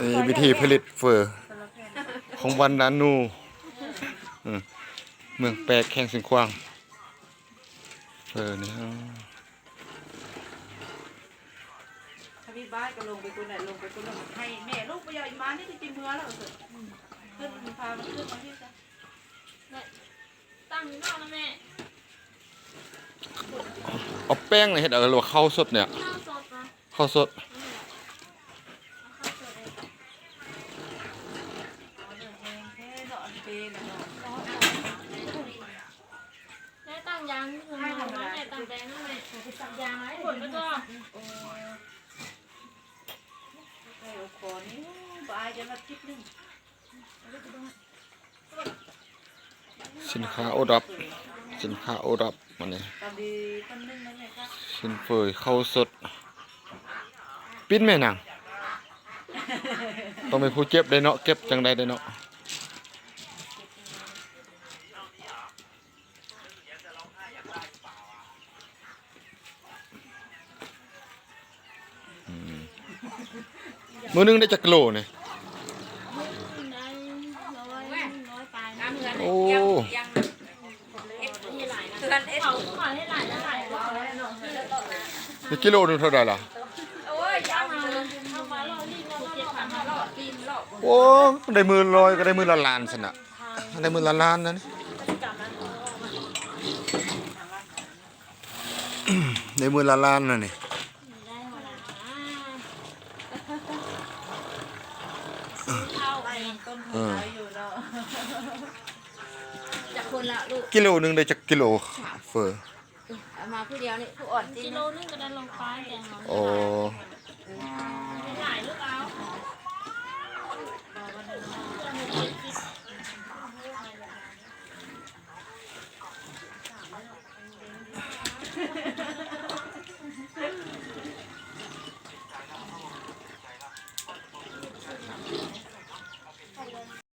ນີ້ວິທີຜະລິດເຝີຂອງວັນນານູ ເອີ ເມືອງແປກ ແຂວງຊຽງຂວາງ. ເຝີນີ້ ຖ້າມີບ້ານກໍລົງໄປພຸ້ນແຫຼະ ລົງໄປພຸ້ນແລ້ວໃຫ້ແມ່ລູກໄປເອົາອີ່ໝານີ້ຈະກິນເມືອແລ້ວ ເພິ່ນພາມັນຂຶ້ນມາພີ້ຊະ. ຕັ້ງຢູ່ນອກນະແມ່. ເອົາແປ້ງນີ້ເຮັດເອົາ ຫຼືວ່າເຂົ້າສົດນີ້? ເຂົ້າສົດເນາະ. ເຂົ້າສົດ. ແມ່ຕັ້ງຢາງຢູ່ເທິງເນາະ ແມ່ຕັ້ງແປ້ງເນາະແມ່. ໄປຕັດຢາງໄວ້ ຝົນໄປກ່ອນ. ໂອ້ ໄປເອົາຂອງນີ້ ບໍ່ອາຍຈັກອາທິດໜຶ່ງ. ສິນຄ້າໂອດອບ ສິນຄ້າໂອດອບ ມື້ນີ້ ຊິນເຝີເຂົ້າສົດ. ປິ່ນແມ່ນາງ ຕ້ອງເປັນຜູ້ເກັບໄດ້ເນາະ ເກັບຈັ່ງໃດໄດ້ເນາະ. ອືມ ມື້ໜຶ່ງໄດ້ຈັກກິໂລນີ້? ມື້ໜຶ່ງໄດ້ຮ້ອຍ ຮ້ອຍປາຍ. ໂອ້ ເຂົາເຮັດຫຼາຍ ເຮັດຫຼາຍ ເຮັດຫຼາຍ. ນີ້ກິໂລໜຶ່ງເທົ່າໃດລະ? ໂອ້ ໄດ້ມື້ລະຮ້ອຍ ກໍໄດ້ມື້ລະລ້ານຊັ້ນນະ ໄດ້ມື້ລະລ້ານນັ້ນ. ໄດ້ມື້ລະລ້ານນະນີ້. ເອີ ຈັກຄົນລະລູກ? ກິໂລໜຶ່ງໄດ້ຈັກກິໂລເຝີ? ເອົາມາຜູ້ດຽວນີ້ ຜູ້ອ່ອນຕິ ກິໂລໜຶ່ງກໍໄດ້ໂລປາຍແກງເຮົາ. ໂອ້